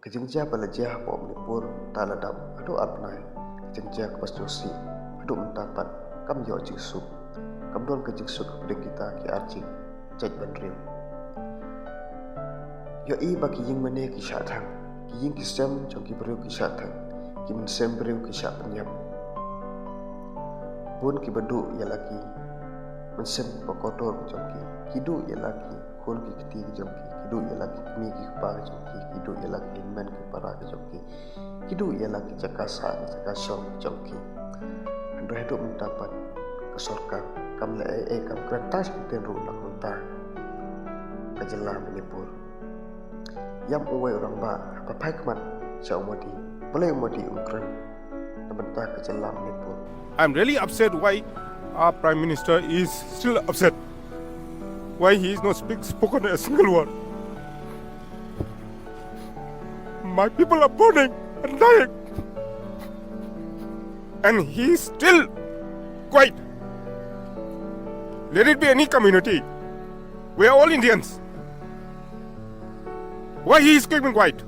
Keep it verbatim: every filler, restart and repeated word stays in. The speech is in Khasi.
Ka jingjia ba la jia hapoh Manipur mynta la dap haduh ar bnai. Ka jingjia kaba sngewsih haduh mynta pat kam ïoh jingsuk. Kam don ka jingsuk hapdeng kita ki arjing jaitbynriew. Ïohi ba ki ïing mane ki shah thang, ki ïing ki sem jong ki briew ki shah thang, ki mynsiem briew ki shah pynïap. Bun kiba duh ïa la ki mynsiem ba kordor ki jong ki, ki duh ïa la ki khun ki kti ki jong ki, ki duh ïa la ki kmie ki kpa ki jong ki, ki duh ïa la ki hynmen ki para ki jong ki, ki duh ïa la ki jaka sah ki jaka shong ki jong ki. Hynrei haduh mynta pat ka sorkar kam leh ei ei, kam kren tang sha kyntien ruh na ka bynta ka jylla Manipur. Ïam uwei u rangbah haba phai khmat sha u Modi, balei u Modi um kren na bynta ka jylla Manipur? I'm really upset why our Prime Minister is still upset. Why he is not speak, spoken a single word? My people are burning and dying. And he is still quiet. Let it be any community. We are all Indians. Why he is keeping quiet?